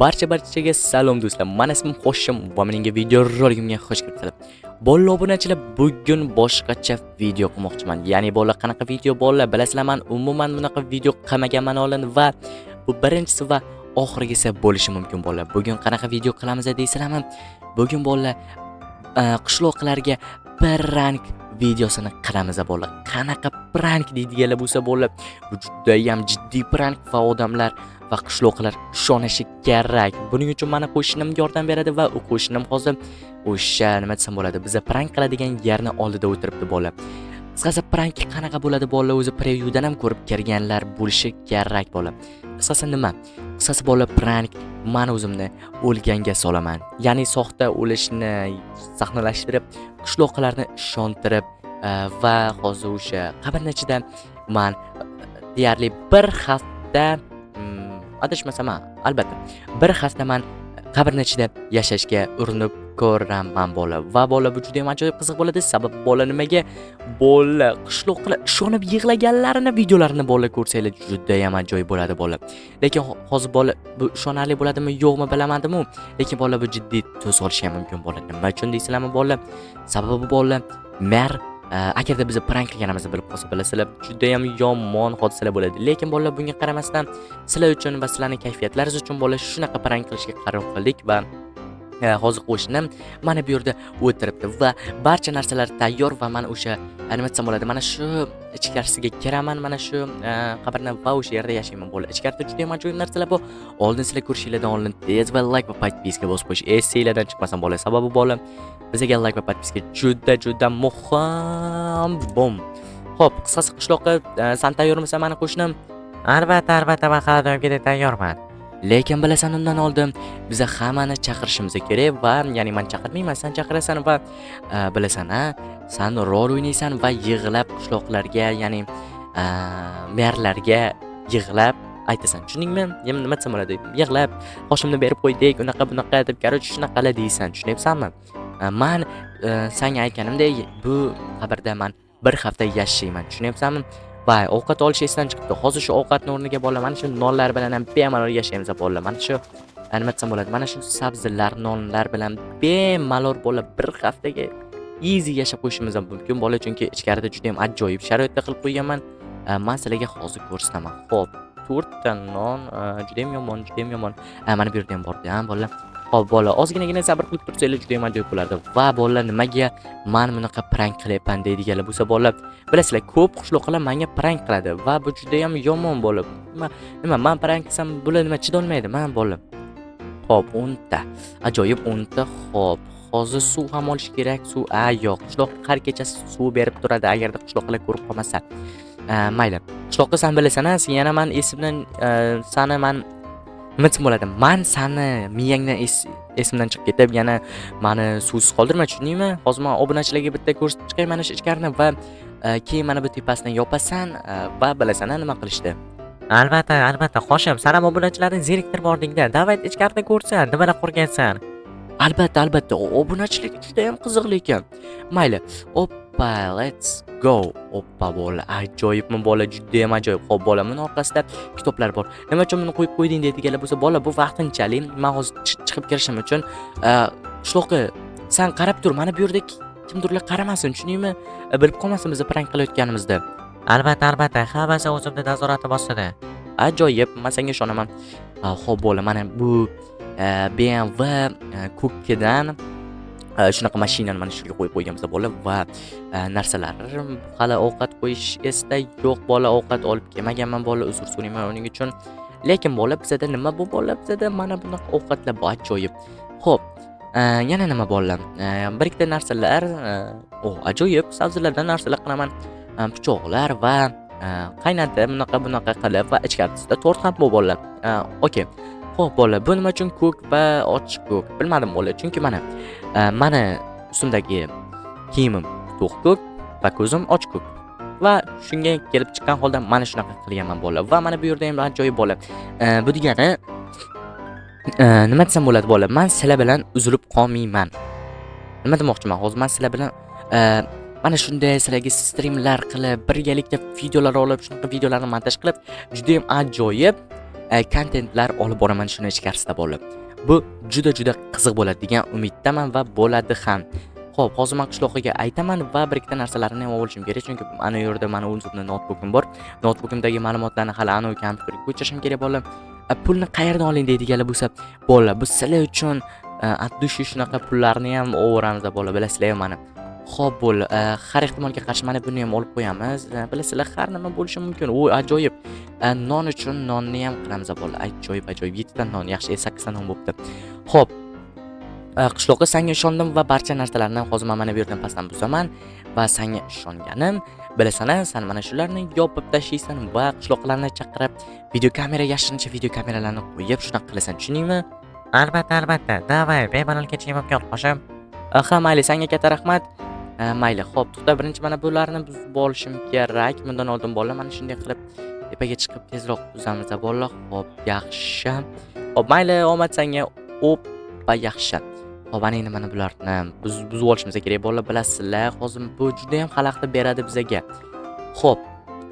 Barcha-barchaga salom, do'stlar. Mani ismim Hoshim va mening video roligimga xush kelibsizlar. Bolalar, obunachilar, bugun boshqacha video qilmoqchiman. Ya'ni bolalar, qanaqa video, bolalar, bilasizlar, man umuman bunaqa video qilmaganman oldin va bu birinchisi va oxirgisi bo'lishi mumkin, bolalar. Bugun qanaqa video qilamiz deysizlarmi? Bugun, bolalar, qishloqlarga prank videosini qilamiz, bolalar. Qanaqa prank deydiganlar bo'lsa, bolalar, bu judayam jiddiy prank va odamlar va qishloqlar ishonishi kerak. Buning uchun mana qo'shnim yordam beradi va u qo'shnim hozir o'sha, nima desam bo'ladi, biza prank qiladigan yerni oldida o'tiribdi, bola. Qisqasi, prank qanaqa bo'ladi, bolalar, o'zi prevyudan ham ko'rib kirganlar bo'lishi kerak, bola. Qisqasi nima? Qisqasi, bola, prank man o'zimni o'lganga solaman. Ya'ni soxta o'lishni sahnalashtirib, qishloqlarni ishontirib va hozir o'sha qabrni ichida man deyarli bir hafta, adashmasam, ha, albatta, bir hafta man qabrni ichida yashashga urinib ko'raman, bola. Va bola, bu juda ham ajoyib qiziq bo'ladi. Sababi, bola, nimaga? Bola, qishloqlar ishonib yig'laganlarini videolarini, bola, ko'rsanglar, juda ham ajoyib bo'ladi, bola. Lekin hozir, bola, bu ishonarli bo'ladimi, yo'qmi, bilamadim-u. Lekin, bola, bu jiddiy tus olishi ham mumkin, bola. Nima uchun deysizlarmi, bola? Sababi, bola, mer agarda biz prank qilganimizni bilib qolsa, bilasizlar, judayam yomon hodisalar bo'ladi. Lekin, bolalar, bunga qaramasdan sizlar uchun va sizlarning kayfiyatlaringiz uchun, bola, shunaqa prank qilishga qaror qildik va hozir qo'shnim mana bu yerda o'tiribdi va barcha narsalar tayyor va man o'sha, nima desam bo'ladi, mana shu ichkarisiga kiraman, mana shu qabrni va o'sha yerda yashayman, bola. Ichkarida juda ham ajoyib narsalar bor. Oldin sizlar ko'rishinglardan oldin tez va like va подписка bosib qo'yish esinglardan chiqmasin, bola. Sababi, bola, bizga like va подписка juda juda muhim. Bum. Xo'p, qisqasi, qishloqqa san tayyormisan, mani qo'shnim? Albatta, albatta, man har doimgidek tayyorman. Lekin bilasan, undan oldin biza hammani chaqirishimiz kerak va ya'ni man chaqirmayman, san chaqirasan va bilasan a, san rol o'ynaysan va yig'lab qishloqlarga, ya'ni merlarga yig'lab aytasan. Tushundingmi? Nima desam bo'ladi? Yig'lab, "Qoshimni berib qo'ydik, unaqa bunaqa" deb, короче, shunaqalar deysan. Tushunyapsanmi? Man sanga aytganimdek, bu qabrda man bir hafta yashayman. Tushunyapsanmi? Va ovqat olish esdan chiqibdi. Hozir shu ovqatni o'rniga, bola, mana shu nonlar bilan ham bemalol yashaymiz, bolalar. Mana shu, nima desam bo'ladi? Mana shu sabzilar, nonlar bilan bemalol, bola, bir haftaga easy yashab qo'yishimiz ham mumkin, bola, chunki ichkarida juda ham ajoyib sharoitda qilib qo'yganman. Man sizlarga hozir ko'rsataman. Xo'p, 4 ta non, juda ham yomon, juda ham yomon. Mana bu yerda ham bor-da, bolalar. Xo'p, bola, ozginagina sabr qilib tursanglar, juda ham ajoyib bo'lardi. Va bolalar, nimaga man bunaqa prank qilyapman deydiganlar bo'lsa, bolalar, bilasizlar, ko'p qishloqlar menga prank qiladi va bu juda ham yomon, bola. Nima, man prank qilsam, bular nima, chidolmaydi, man, bola. Xo'p, 10 ta. Ajoyib, 10 ta. Xo'p, hozir suv ham olish kerak. Suv, a, yo'q. Qishloq har kechasi suv berib turadi, agarda qishloqlar ko'rib qolmasa. Mayli. Qishloqqa san bilasan, a, sen yana man esimdan, sani man, nima desam bo'ladi? Man sani miyangdan esimdan chiqib ketib, yana mani suvsiz qoldirma, tushundingmi? Hozir man obunachilarga bitta ko'rsatib chiqay mana shu ichkarini va keyin mana bu tepasidan yopasan va bilasan, a, nima qilishni. Albatta, albatta, Hoshim, san ham obunachilarni zeriktirib yubording-da. Давай, ichkarida ko'rsat, nimalar qurgansan. Albatta, albatta, obunachilarga juda ham qiziq lekin. Mayli. Oppa, let's go. Oppa, bola, ajoyibmi, bola, juda ham ajoyib. Xo'p, bola, buni orqasida kitoblar bor. Nima uchun buni qo'yib qo'yding deydiganlar bo'lsa, bola, bu vaqtinchalik. Men hozir chiqib kirishim uchun, qishloqqa san qarab tur, mana bu yerda kimdirlar qaramasin, tushundingmi? Bilib qolmasin biz prank qilayotganimizni. Albatta, albatta, hammasi o'zimni nazoratim ostida. Ajoyib, man senga ishonaman. Xo'p, bola, mana bu BMW ko'kkidan shunaqa mashinani mana shu yerga qo'yib qo'yganmiz, bola, va narsalar, hali ovqat qo'yish esda yo'q, bola, ovqat olib kelmaganman, bola, uzr so'rayman uning uchun. Lekin, bola, bizada nima bu, bola, bizada mana bunaqa ovqatlar bor, ajoyib. Xo'p, yana nima, bola? Bir ikkita narsalar, o, ajoyib, sabzilardan narsalar qilaman. Pichoqlar va qaynatib, bunaqa bunaqa qilib va ichkarisida tort ham bor, bola. Okey. Xo'p, bola, bu nima uchun ko'k va ochiq ko'k? Bilmadim, bola, chunki mana mani ustimdagi kiyimim to'q ko'k va ko'zim och ko'k. Va shunga kelib chiqqan holda mana shunaqa qilganman, bola. Va mana bu yerda ham ajoyib, bola. Bu degani, nima desam bo'ladi, bola? Man sizlar bilan uzilib qolmayman. Nima demoqchiman? Hozir man sizlar bilan mana shunday sizlarga strimlar qilib, birgalikda videolar olib, shunaqa videolarni montaj qilib, juda ham ajoyib. Kontentlar olib boraman shuni ichkarisida, bolalar. Bu juda juda qiziq bo'ladi degan umiddaman va bo'ladi ham. Xo'p, hozir men qishloqiga aytaman va bir ikkita narsalarni ham olishim kerak, chunki ana yerda mani o'zimni noutbukim bor. Noutbukimdagi ma'lumotlarni hali anavi kompyuterga ko'chirishim kerak, bolalar. Pulni qayerdan oling deydiganlar bo'lsa, bolalar, bu sizlar uchun от души shunaqa pullarni ham overamiz, bolalar, bilasizlar mani. Xo'p, bo'ldi. Har ehtimolga qarshi mana buni ham olib qo'yamiz. Bilasizlar, har nima bo'lishi mumkin. U ajoyib. Non uchun nonni ham qilamiz, bolalar. Ajoyib, ajoyib. 7 ta non, yaxshi, 8 ta non bo'pti. Xo'p. Qishloqqa sanga ishondim va barcha narsalarni hozir men mana bu yerdan pastdan buzaman va sanga ishonganim, bilasan, san mana shularni yopib tashlaysan va qishloqlarni chaqirib, video kamera, yashirincha video kameralarni qo'yib, shunaqa qilasan, tushundingmi? Albatta, albatta. Давай, bemalol ketishga mumkin, Hoshim. Ha, mayli, sanga katta rahmat. Mayli, xo'p, to'xta, birinchi mana bularni buzib olishim kerak. Bundan oldin, bolalar, mana shunday qilib tepaga chiqib tezroq buzamiz, bolalar. Xo'p, yaxshi. Xo'p, mayli, omad sanga. Oppa, yaxshi. Xo'p, ana endi mana bularni buzib olishimiz kerak, bolalar, bilasizlar, hozir bu juda ham xalaqit beradi bizaga. Xo'p,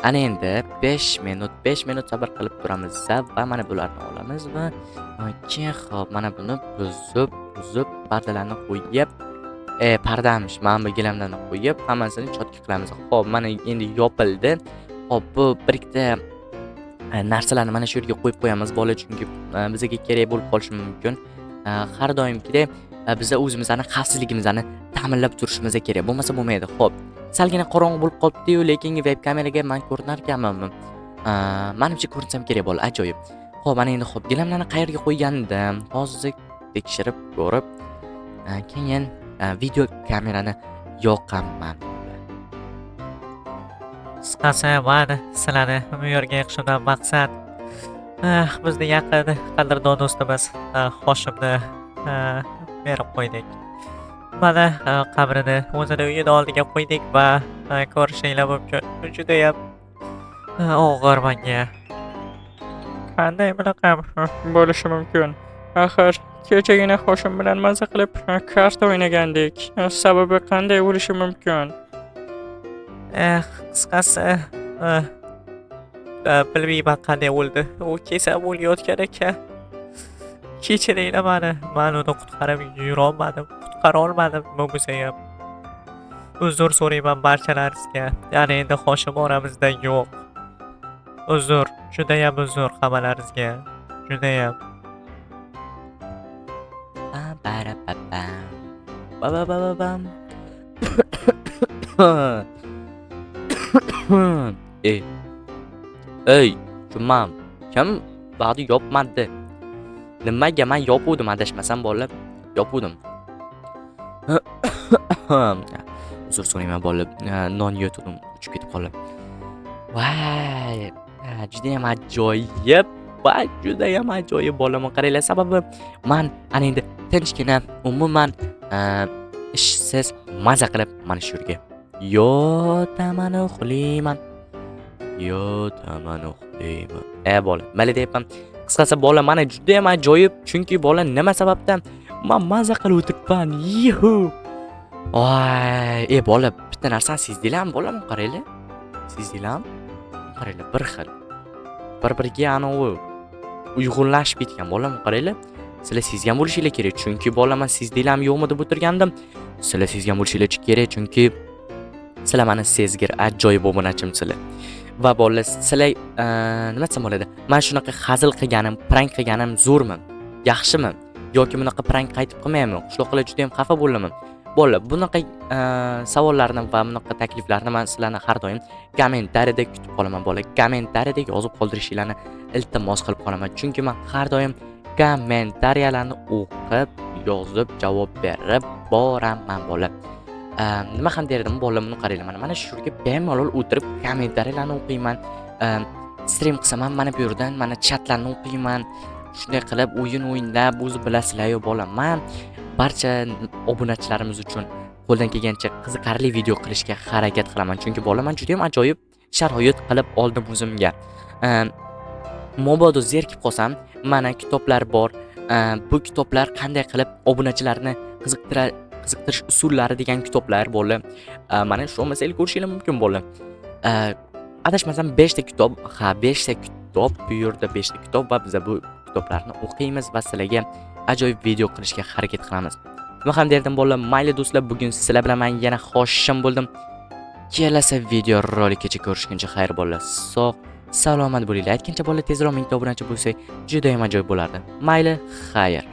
ana endi 5 minut, 5 minut sabr qilib turamiz va mana bularni olamiz va keyin, xo'p, mana buni buzib, buzib, pardalarni qo'yib, pardamish, mana bu gilamlarni qo'yib, hammasini чётко qilamiz. Xo'p, mana endi yopildi. Xo'p, bu bir ikkita narsalarni mana shu yerga qo'yib qo'yamiz, bola, chunki bizga kerak bo'lib qolishi mumkin. Har doimgidek biza o'zimizni xavfsizligimizni ta'minlab turishimiz kerak. Bo'lmasa bo'lmaydi. Xo'p, salgina qorong'u bo'lib qolibdi-yu, lekin web kameraga man ko'rinar ekanmanmi? Manimcha ko'rinsam kerak, bola, ajoyib. Xo'p, mana endi, xo'p, gilamlarni qayerga qo'ygandim? Hozir tekshirib ko'rib, keyin video kamerani yoqaman. Qisqasi, man sizlarni bu yerga yig'ishimdan maqsad, bizni yaqin qadrdon do'stimiz Hoshimni berib qo'ydik. Mana qabrini o'zini uyini oldiga qo'ydik va ko'rishinglar mumkin. Judayam og'ir menga. Qanday bunaqa bo'lishi mumkin? Axir kechagina Hoshim bilan maza qilib karta o'ynagandik. Sababi qanday bo'lishi mumkin? Eh, qisqasi, bilmayman qanday o'ldi. U kasal bo'layotgan ekan. Kechiringlar mani. Man uni qutqarib yurolmadim, qutqara olmadim nima bo'lsayam. Uzr so'rayman barchalaringizga. Ya'ni endi Hoshim oramizda yo'q. Uzr, judayam uzr hammalaringizga. Judayam. Pam para pa pam. Ba ba ba ba bam. Ey. Ey, tushunmam. Kim vaqti yopmadi? Nimaga man yopuvdim, adashmasam, bolalar, yopuvdim. Uzr so'rayman, bolalar, non yotuvdim, uchib ketib qoldi. Voy, judayam ajoyib va judayam ajoyib, bolalar, qaranglar, sababi man ana endi tinchgina, umuman ishsiz maza qilib mana shu yerga yotaman, uxlayman. Yotaman, uxlayman. E bola, mayli deyapman. Qisqasi, bola, mana judayam ajoyib, chunki bola, nima sababdan man maza qilib o'tiribman. Yuhu. Voy, e bola, bitta narsani sezdinglarmi, bola, qaranglar. Sezdinglarmi? Qaranglar, bir xil. Bir-biriga anavi uyg'unlashib ketgan, bola, qaranglar. Sizlar sezgan bo'lishinglar kerak, chunki bola, man sezdinglarmi yo'qmi deb o'tirgandim. Sizlar sezgan bo'lishinglar kerak, chunki sizlar mani sezgir, ajoyib obunachimsizlar. Va bolalar, sizlar nima desam bo'ladi? Man shunaqa hazil qilganim, prank qilganim zo'rmi? Yaxshimi? Yoki bunaqa prank qaytib qilmaymi? Qishloqlar juda ham xafa bo'ldimi? Bolalar, bunaqa savollarni va bunaqa takliflarni man sizlarni har doim kommentariyada kutib qolaman, bolalar. Kommentariyada yozib qoldirishinglarni iltimos qilib qolaman. Chunki man har doim kommentariyalarni o'qib, yozib, javob berib boraman, bolalar. Nima ham der edim, bolalar, buni qaranglar. Mana shu yerga bemalol o'tirib kommentariyalarni o'qiyman. Stream qilsam ham mana bu yerdan mana chatlarni o'qiyman. Shunday qilib o'yin o'ynab, o'zi bilasizlar-yu, bola, man barcha obunachilarimiz uchun qo'ldan kelgancha qiziqarli video qilishga harakat qilaman. Chunki bola, man juda ham ajoyib sharoit qilib oldim o'zimga. Mabodo zerikib qolsam, mana kitoblar bor. Bu kitoblar qanday qilib obunachilarni qiziqtirish usullari degan kitoblar, bola. Mana shu masalani ko'rishinglar mumkin, bola. Adashmasam 5 ta kitob, ha, 5 ta Kitob, bu yerda 5 ta kitob va biz bu kitoblarni o'qiymiz va sizlarga ajoyib video qilishga harakat qilamiz. Nima ham derdim, bolalar, mayli do'stlar, bugun sizlar bilan men yana Hoshim bo'ldim. Kelasi video rolikgacha ko'rishguncha xayr, bolalar. Sog' salomat bo'linglar. Aytgancha, bolalar, tezroq 1000 ta obunachi bo'lsak, juda ham ajoyib bo'lardi. Mayli, xayr.